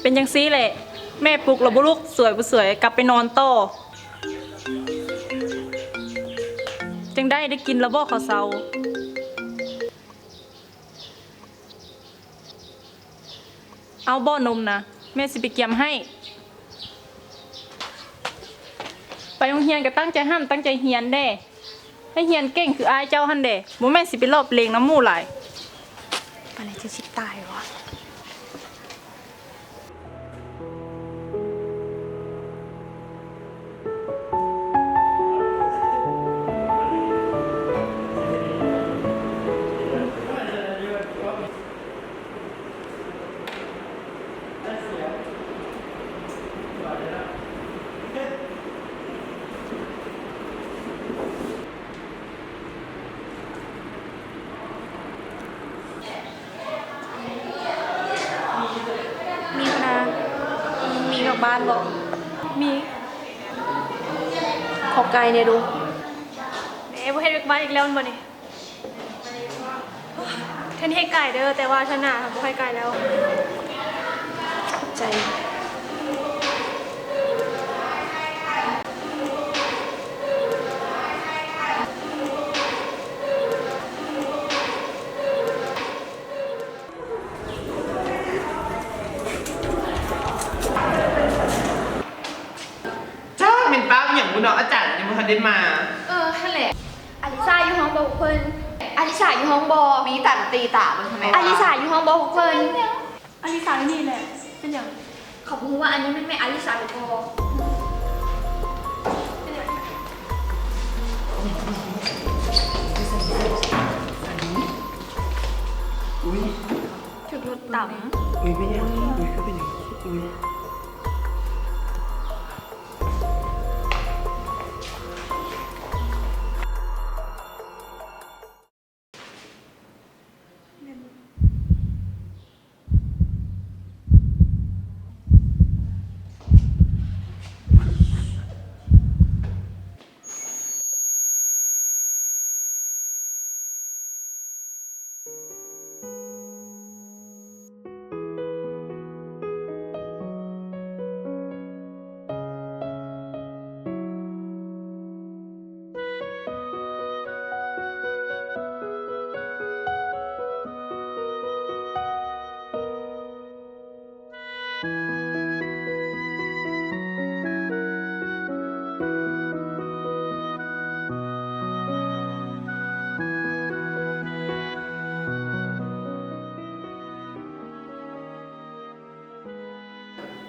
ເປັນຈັ່ງຊີ້ແຫຼະ ແມ່ປຸກແລ້ວບໍ່ລຸກ ສວຍບໍ່ສວຍ ກັບໄປນອນຕໍ່. ຈັ່ງໃດ ໄດ້ກິນແລ້ວບໍ່ເຂົ້າເຊົ້າ? ເອົາບໍ່ນົມນະ ແມ່ຊິໄປກຽມໃຫ້. ໄປໂຮງຮຽນກໍຕັ້ງໃຈຮ່ຳຕັ້ງໃຈຮຽນແດ່ ໃຫ້ຮຽນເກັ່ງຄືອ້າຍເຈົ້າຫັ້ນແດ່ ບໍ່ແມ່ນຊິໄປລອບເລງນຳໝູ່ຫຼາຍ. ປານໃດຈະຊິຕາຍວະ. ມີຫັ້ນນາ ມີນອກບ້ານບໍ່? ມີ. ຂໍໄກ່ແດ່ດູ. ເອ ບໍ່ເຮັດວຽກບ້ານອີກແລ້ວແມ່ນບໍ່ນີ້? ເທື່ອນີ້ໃຫ້ໄກ່ເດີ ແຕ່ວ່າເທື່ອໜ້າບໍ່ໃຫ້ໄກ່ແລ້ວ. ຂອບໃຈ. ຈັກແມ່ນປ້າອີ່ຫຍັງພຸ້ນເນາະ ອາຈານຍັງບໍ່ທັນໄດ້ມາ. ເອີ ຫັ້ນແຫຼະ. ອາລິສາຢູ່ຫ້ອງບໍ່ພວກເພິ່ນ? ອາລິສາຢູ່ຫ້ອງບໍ່? ມີຕາມຕີຕາເບິ່ງທຳໄມວະ? ອາລິສາຢູ່ຫ້ອງບໍ່ພວກເພິ່ນ? ອາລິສາຢູ່ນີ້ແຫຼະ. ເປັນຫຍັງ? ເຂົາບໍ່ຮູ້ວ່າອັນນີ້ແມ່ນແມ່ອາລິສາຫຼືບໍ່. ອຸ້ຍ ຖືກລົດຕຳ. ອຸ້ຍ ແມ່ນຫຍັງ? ອຸ້ຍ ຄືເປັນຫຍັງ? ອຸ້ຍ.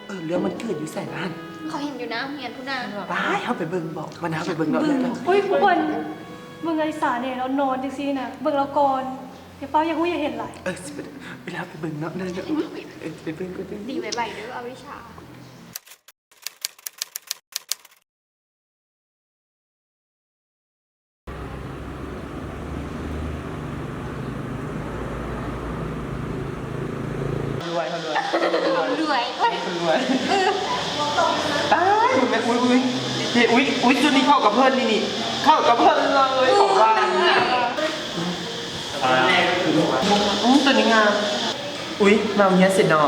ເອີ ເລື່ອງມັນເກີດຢູ່ໃສຫັ້ນ? ເຂົາເຫັນຢູ່ໜ້າໂຮງຮຽນພຸ້ນນະ. ໄປ ເຮົາໄປເບິ່ງບໍ? ມານະ ເຮົາໄປເບິ່ງເນາະ. ອຸ້ຍ ທຸກຄົນ ເບິ່ງອາລິສາແດ່ ລາວນອນຈັ່ງຊີ້ນະ ເບິ່ງລາວກ່ອນ. ຢ່າຟ້າວ ຢ່າຮູ້ຢ່າເຫັນຫຼາຍ. ເອີ ຊິໄປ ເວລາໄປເບິ່ງເນາະ ເອີ ໄປເບິ່ງກ່ອນ. ດີໄວໆເດີ ອາວິຊາ. ລວຍ ເຮົາລວຍ ລວຍ ລວຍ ເອີ ຕາຍ ເບິ່ງແມ່ ອຸ້ຍ ອຸ້ຍ ເອີ ອຸ້ຍ ອຸ້ຍ ຊຸດນີ້ເຂົ້າກັບເພິ່ນ ນີ້ ນີ້ ເຂົ້າກັບເພິ່ນເລີຍ ຂອງຫວານ. ອືມ ໂຕນີ້ງາມ. ອຸ້ຍ ມາໂຮງຮຽນເສຍເນາະ.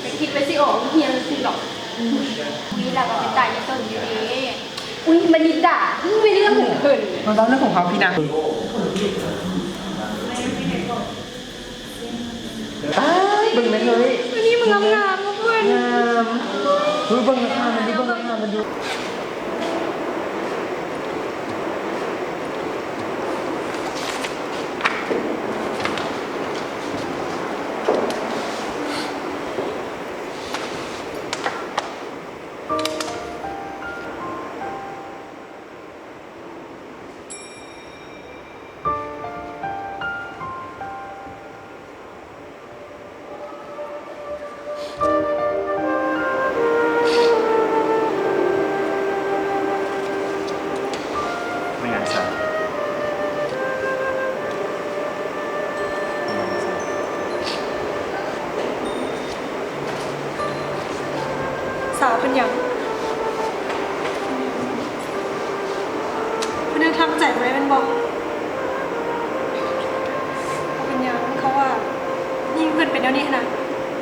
ໄປຄິດໄປຊິອອກໂຮງຮຽນຊື່ດອກ. ອືມ ອຸ້ຍ ລາວກໍເປັນຕາອີ່ຕົນຢູ່ເດ. ອຸ້ຍ ມະນິດດາ ເວົ້າເລື່ອງຂອງເພິ່ນ ມາເວົ້າເລື່ອງຂອງເຮົາພີ້ນະ. ຕາຍ ເບິ່ງແມ່ເຮີ້ຍ ອັນນີ້ມັນງາມໆ ເນາະເພິ່ນ ງາມ. ເຮີ້ຍ ເບິ່ງລາຄາມັນດູ ເບິ່ງລາຄາມັນດູ. ເ ເປັນຫຍັງ? ເພິ່ນຍັງທຳໃຈບໍ່ໄດ້ແມ່ນບໍ່? ບໍ່ເປັນຫຍັງ, ເຂົາວ່າຍິ່ງເພິ່ນເປັນແນວນີ້ຫັ້ນນະ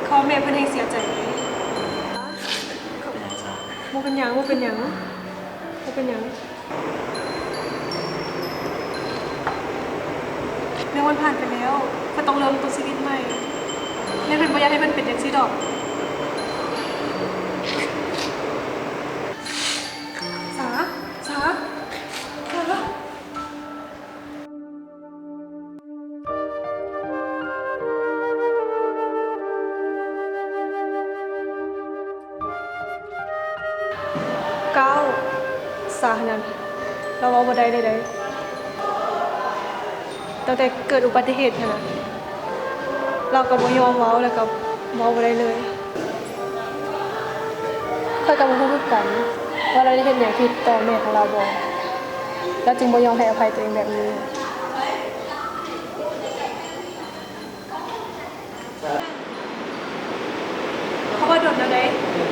ເຂົາວ່າແມ່ເພິ່ນແຮ່ງເສຍໃຈເດ້. ບໍ່ເປັນຫຍັງ, ບໍ່ເປັນຫຍັງ, ບໍ່ເປັນຫຍັງ. ເລື່ອງມັນຜ່ານໄປແລ້ວ, ເພິ່ນຕ້ອງເລີ່ມຕົ້ນຊີວິດໃໝ່. ແມ່ເພິ່ນບໍ່ຢາກໃຫ້ເພິ່ນເປັນຈັ່ງຊີ້ດອກ. ສາ, ສາ, ສາ. ກ້າວ ສາຫັ້ນນະ ລາວເວົ້າບໍ່ໄດ້ເລີຍໃດ. ຕັ້ງແຕ່ເກີດອຸບັດຕິເຫດຫັ້ນນະ ລາວກໍບໍ່ຍອມເວົ້າ ແລ້ວກໍເວົ້າບໍ່ໄດ້ເລີຍ. ຂ້ອຍກໍບໍ່ຮູ້ຄືກັນວ່າລາວໄດ້ເຮັດຫຍັງຜິດຕໍ່ແມ່ຂອງລາວບໍ່ ລາວຈຶ່ງບໍ່ຍອມໃຫ້ອະໄພຕົວເອງແບບນີ້. ເພາະວ່າດົນແລ້ວເດ້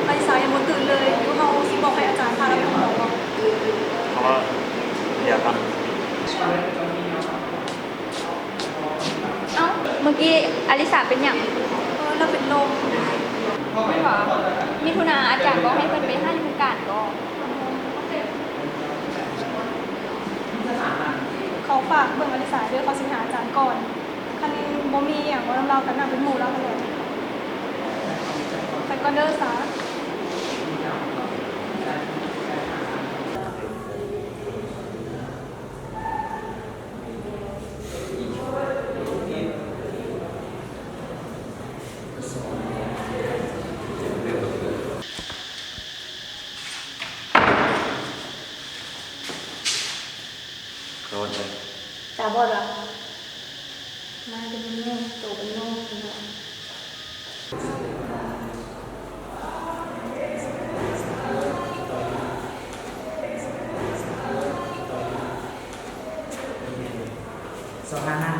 ອາລິສາຍັງບໍ່ຕື່ນເລີຍ. ຢູ່ເຮົາຊິບອກໃຫ້ອາຈານພາລາໄປໂຮງໝໍບໍ່? ເພາະວ່າຢາກ ເອົ້າ ເມື່ອກີ້ອາລິສາເປັນຫຍັງ? ເອີ ລາວເປັນລົມ. ແມ່ນຫວາ? ມິຖຸນາອາຈານບອກໃຫ້ເພິ່ນໄປຫາຢູ່ການກໍ. ເຂົາຝາກເບິ່ງອາລິສາເດີ, ເຂົາຊິໄປຫາອາຈານກ່ອນ. ຄັນບໍ່ມີອີຫຍັງເວົ້ານຳລາວ ກໍນັ່ງເປັນໝູ່ລາວຫັ້ນແຫຼະ. ໄປກ່ອນເດີສາ. ຕາບອດຫວາ? ມາເປັນໂນ ໂຕເປັນໂນເນາະ. ສະພານະ.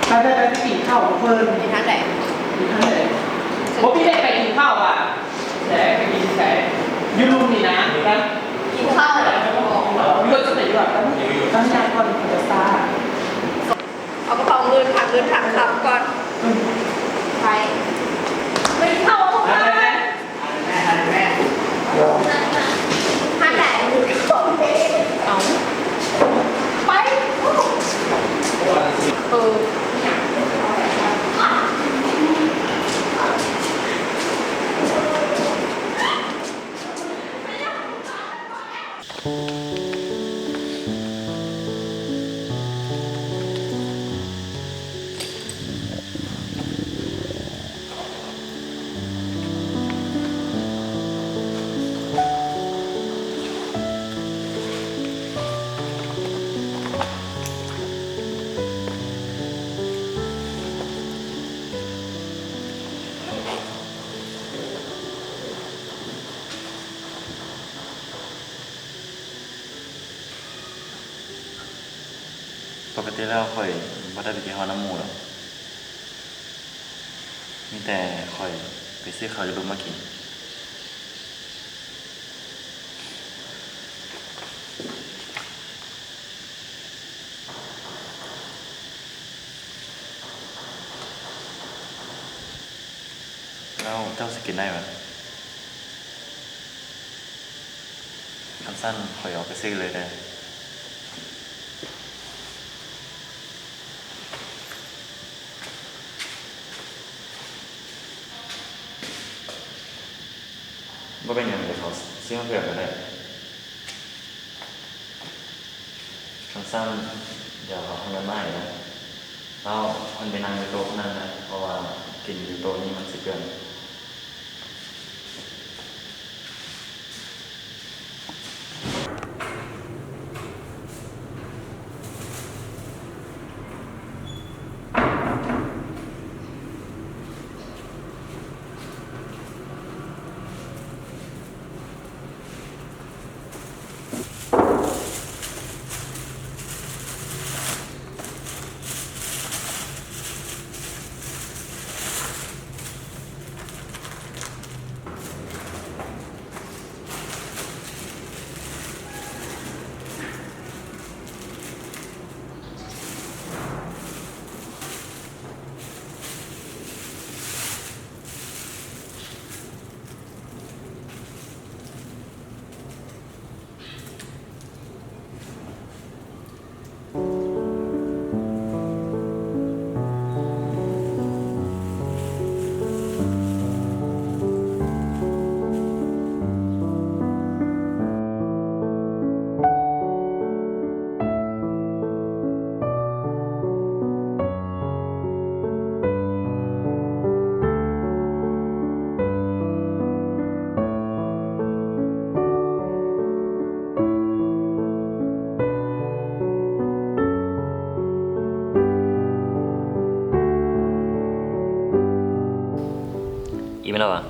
ໄປ ໄປ ໄປ ໄປກິນເຂົ້າກັບເພິ່ນ. ໄປທາງໃດ? ໄປທາງໃດ? ບໍ່ມີແຕ່ໄປກິນເຂົ້າຫວາ? ແຕ່ໄປກິນໃສ? ຢູ່ລຸ່ມນີ້ນະ ຢູ່ນະ. ກິນເຂົ້າ ມີລົດຈະໄປຢູ່ຫວາ? ຕ້ອງ ຕ້ອງຍ່າງກ່ອນ ມັນຈະຊ້າ. ເອົາກະເປົາເງິນ ຖັງເງິນຖັງຄຳກ່ອນ. ໄປ ໄປກິນເຂົ້າກັບພວກເຮົາ. ຮ້ານໃດ? ເອົ້າ ໄປ ເອີ. ປົກກະຕິແລ້ວຂ້ອຍບໍ່ໄດ້ໄປກິນເຂົ້ານຳໝູ່ດອກ. ມີແຕ່ຂ້ອຍໄປຊື້ເຂົ້າຢູ່ລຸ່ມມາກິນ. ແລ້ວເຈົ້າຊິກິນໄດ້ບໍ່? ຄັນຊັ້ນຂ້ອຍອອກໄປຊື້ເລີຍເດີ້. ບໍ່ເປັນຫຍັງ, ດຽວເຂົາຊື້ມາເພື່ອກໍໄດ້. ຄັນຊັ້ນ ດຽວເຂົາເອົາເງິນມາໃຫ້ເດີ້. ແລ້ວເພິ່ນໄປນັ່ງຢູ່ໂຕະນັ້ນເດີ້, ເພາະວ່າກິນຢູ່ໂຕະນີ້ມັນຊິເປື້ອນ. ອີ່ມແລ້ວຫວາ?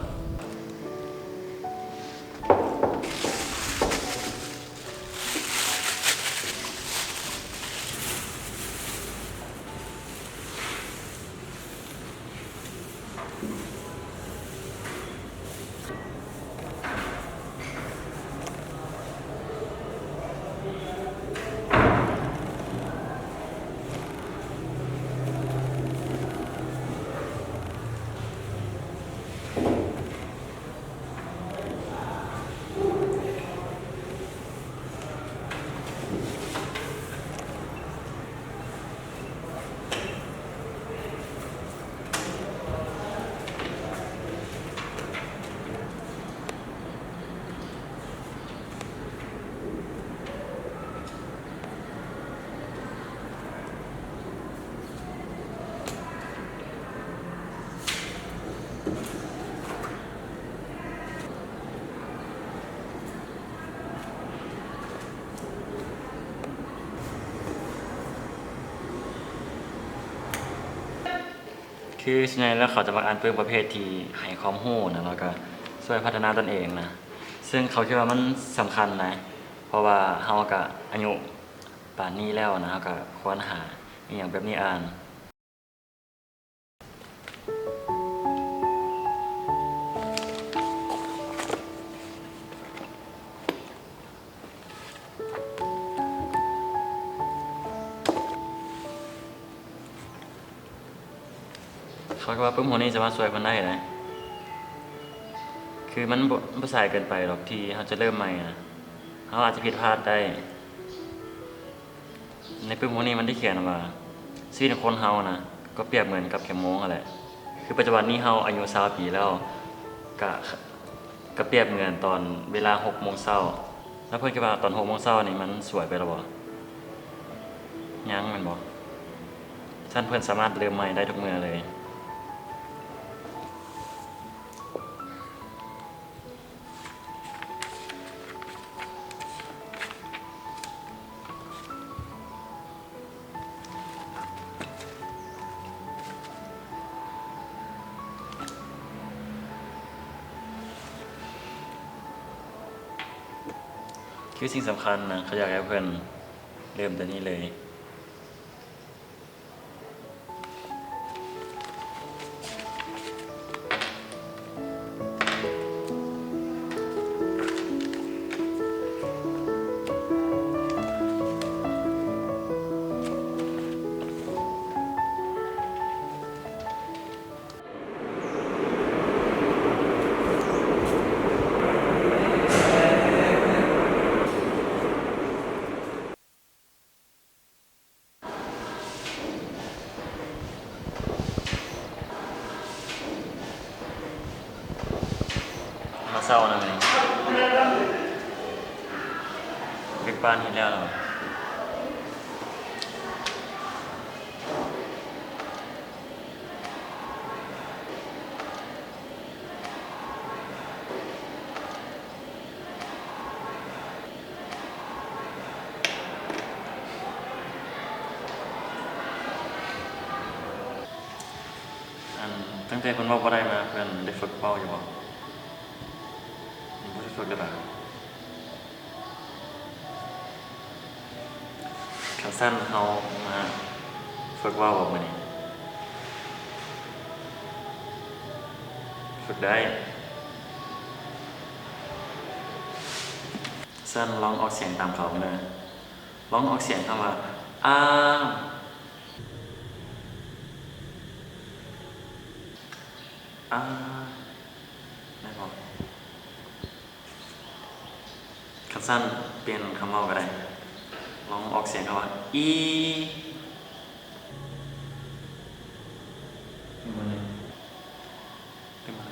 ຄືສ່ວນໃຫຍ່ແລ້ວເຂົາຈະມັກອ່ານປຶ້ມປະເພດທີ່ໃຫ້ຄວາມຮູ້ນະ ແລ້ວກໍຊ່ວຍພັດທະນາຕົນເອງນະ, ເຊິ່ງເຂົາຄິດວ່າມັນສຳຄັນນະ ເພາະວ່າເຮົາກໍອາຍຸປານນີ້ແລ້ວນະ, ເຮົາກໍຄວນຫາອີ່ຫຍັງແບບນີ້ອ່ານ. ເຂົາກໍວ່າປຶ້ມຫົວນີ້ສາມາດຊ່ວຍເພິ່ນໄດ້ນະ, ຄືມັນບໍ່ ບໍ່ສາຍເກີນໄປດອກທີ່ເຮົາຈະເລີ່ມໃໝ່ນະ, ເຮົາອາດຈະຜິດພາດໄດ້. ໃນປຶ້ມພວກນີ້ມັນໄດ້ຂຽນວ່າ ຊີວິດຂອງຄົນເຮົານະ ກໍປຽບເໝືອນກັບແຄມໂມງຫັ້ນແຫຼະ. ຄືປັດຈຸບັນນີ້ເຮົາອາຍຸຊາວປີແລ້ວ ກະ ກະປຽບເໝືອນຕອນເວລາຫົກໂມງເຊົ້າ ແລ້ວເພິ່ນຄິດວ່າຕອນຫົກໂມງເຊົ້ານີ້ມັນສວຍໄປແລ້ວບໍ່? ຍັງແມ່ນບໍ່? ຊັ້ນເພິ່ນສາມາດເລີ່ມໃໝ່ໄດ້ທຸກມື້ເລີຍ. ຄືສິ່ງສຳຄັນນະ ເຂົາຢາກໃຫ້ເພິ່ນເລີ່ມແຕ່ນີ້ເລີຍ. ມາເຊົ້ານຳນີ້ ວຽກບ້ານເຮັດແລ້ວແລ້ວ. ອັນ ຕັ້ງແຕ່ເພິ່ນເວົ້າບໍ່ໄດ້ມາ ເພິ່ນໄດ້ຝຶກເວົ້າຢູ່ບໍ່? ຍັງບໍ່ໄດ້ຝຶກເລີຍບາດ. ຄັນຊັ້ນເຮົາມາຝຶກເວົ້າບໍ່ມື້ນີ້? ຝຶກໄດ້. ຊັ້ນລອງອອກສຽງຕາມເຂົາເບິ່ງເດີ. ລອງອອກສຽງຄຳວ່າ ອາ ອາ ໄດ້ບໍ່? ຄັນຊັ້ນປ່ຽນຄຳເວົ້າກໍໄດ້. ລອງອອກສຽງຄຳວ່າ ອີ ໄດ້ບໍ່?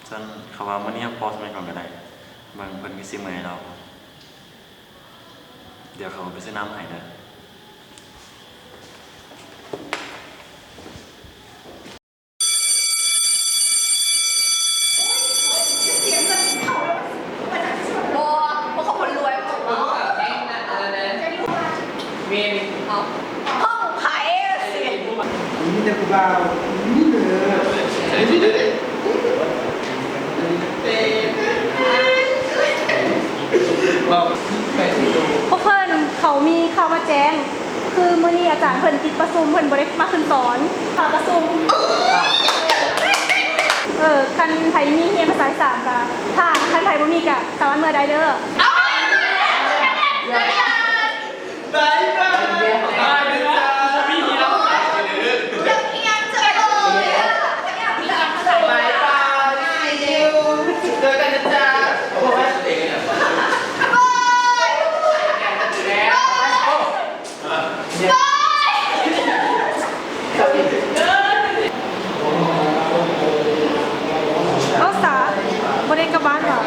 ຊັ້ນເຂົາວ່າມື້ນີ້ເຮົາພໍສ່ຳນີ້ກ່ອນກໍໄດ້. ເບິ່ງເພິ່ນຄືຊິເມື່ອຍແລ້ວ. ດຽວເຂົາໄປຊື້ນ້ຳໃຫ້ເດີ. ມີແຕ່ຜູ້ບ່າວ ມີເດີ. ພວກເພິ່ນເຂົາມີຂ່າວມາແຈ້ງ ຄືມື້ນີ້ອາຈານເພິ່ນຕິດປະຊຸມ ເພິ່ນບໍ່ໄດ້ມາຂຶ້ນສອນ ຄ່າປະຊຸມ. ເອີ ຄັນໃຜມີຮຽນພາສາອີສານກະຖ້າ ຄັນໃຜບໍ່ມີກະສາມາດເມືອໄດ້ເດີ. ບາຍບາຍ ເຈີກັນນະຈ໊ະ. ເອົາສາ ບໍ່ໄດ້ກັບບ້ານຫວາ?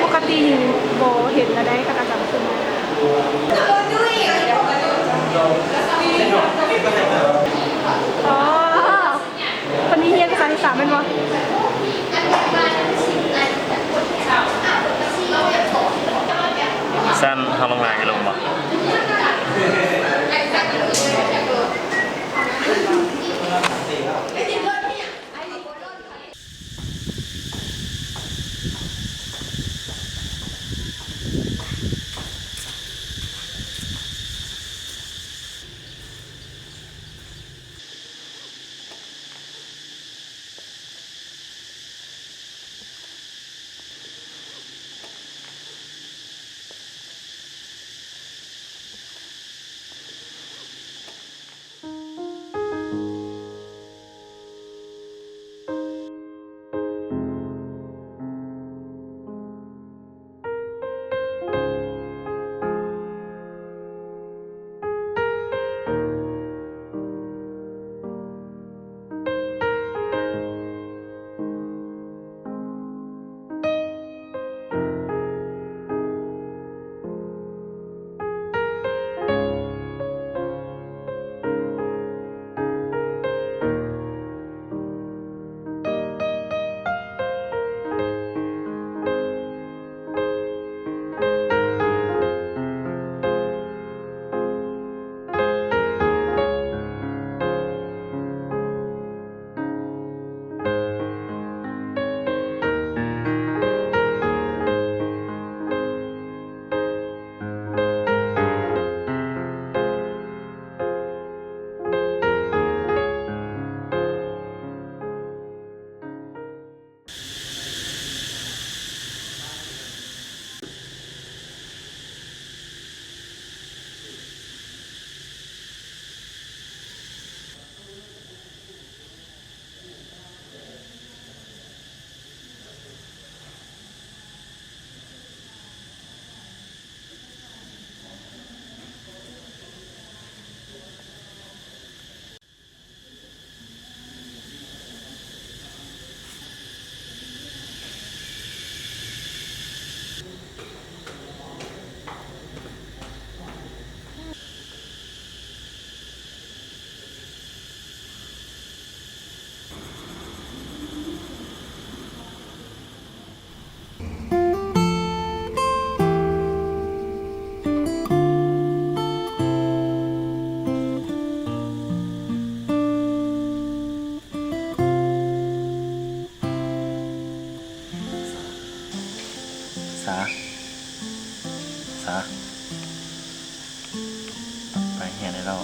ປົກກະຕິນີ້ບໍ່ເຫັນລະໄດ໋ ຄັນອາຈານປະຊຸມ. ອໍ ເພິ່ນມີຮຽນພາສາອີສານແມ່ນບໍ່? ຊັ້ນເຮົາລົງມາຢູ່ລົງບໍ່? ເ ສາ ສາ ໄປຮຽນໄດ້ແລ້ວ.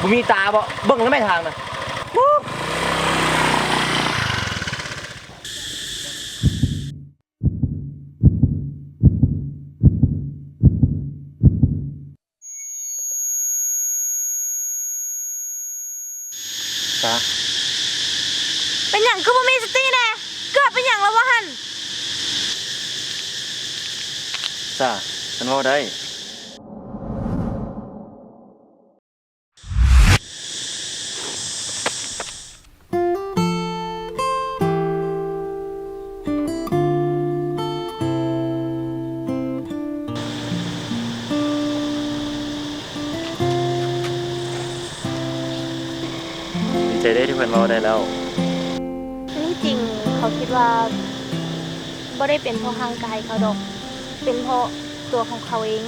ບໍ່ມີຕາບໍ? ເບິ່ງແລ້ວແມ່ນທາງນະ. ສາ ເປັນຫຍັງຄືບໍ່ມີສະຕິແດ່? ເກີດເປັນຫຍັງລະວະຫັ້ນ? ສາ ມັນເວົ້າໄດ້. ດີໃຈເດ້ທີ່ເພິ່ນເວົ້າໄດ້ແລ້ວ. ທີ່ຈິງເຂົາຄິດວ່າບໍ່ໄດ້ເປັນເພາະຮ່າງກາຍເຂົາດອກ, ເປັນເພາະຕົວຂອງເຂົາເອງ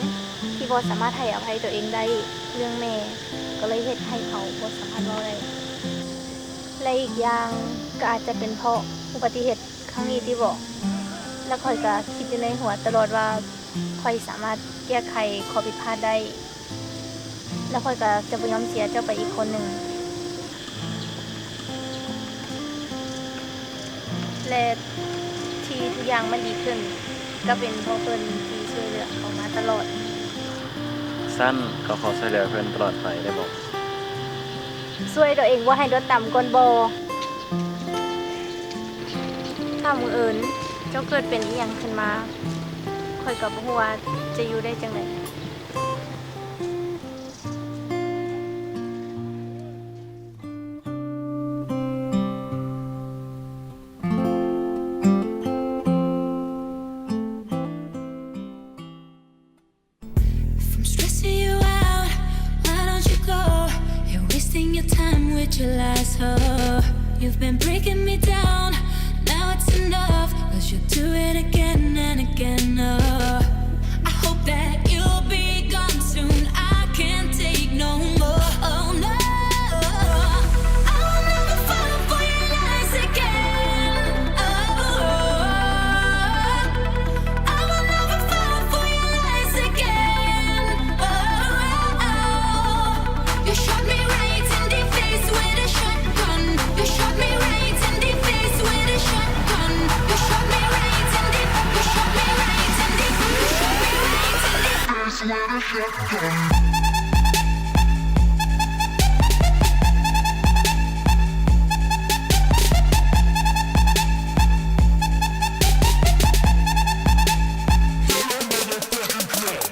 ທີ່ບໍ່ສາມາດໃຫ້ອະໄພຕົວເອງໄດ້ເລື່ອງແມ່ ກໍເລີຍເຮັດໃຫ້ເຂົາບໍ່ສາມາດເວົ້າໄດ້. ແລະ ອີກຢ່າງກໍອາດຈະເປັນເພາະອຸບັດຕິເຫດຄັ້ງນີ້ຕິບໍ? ແລະ ຂ້ອຍກໍຄິດຢູ່ໃນຫົວຕະຫຼອດວ່າ ຂ້ອຍສາມາດແກ້ໄຂຂໍ້ຜິດພາດໄດ້ ແລະ ຂ້ອຍກໍຈະບໍ່ຍອມເສຍເຈົ້າໄປອີກຄົນໜຶ່ງ. ແລະ ທີ່ທຸກຢ່າງມັນດີຂຶ້ນ ກໍເປັນເພາະເພິ່ນທີ່ຊ່ວຍເຫຼືອເຂົາມາຕະຫຼອດ. ຊັ້ນກໍຂໍຊ່ວຍເຫຼືອເພິ່ນຕະຫຼອດໄປໄດ້ບໍ່? ຊ່ວຍຕົວເອງບໍ່ໃຫ້ໂດດຕ່ຳກ່ອນບໍ່? ຖ້າບັງເອີນເຈົ້າເກີດເປັນອີ່ຫຍັງຂຶ້ນມາ ຂ້ອຍກໍບໍ່ຮູ້ວ່າຈະຢູ່ໄດ້ຈັ່ງໃດ. If I'm stressing you out, why don't you go? You're wasting your time with your lies, oh. You've been breaking me down, now it's enough, 'cause you'll do it again and again, oh. I hope that you'll be gone soon, I can't take no more, oh no. I will never fall for your lies again, oh. I will never fall for your lies again, oh. You shot me right in the face with a shotgun. You shot me right in the face with a shotgun. You shot me right in the, you shot me right in the, you shot me right in the face with a shotgun.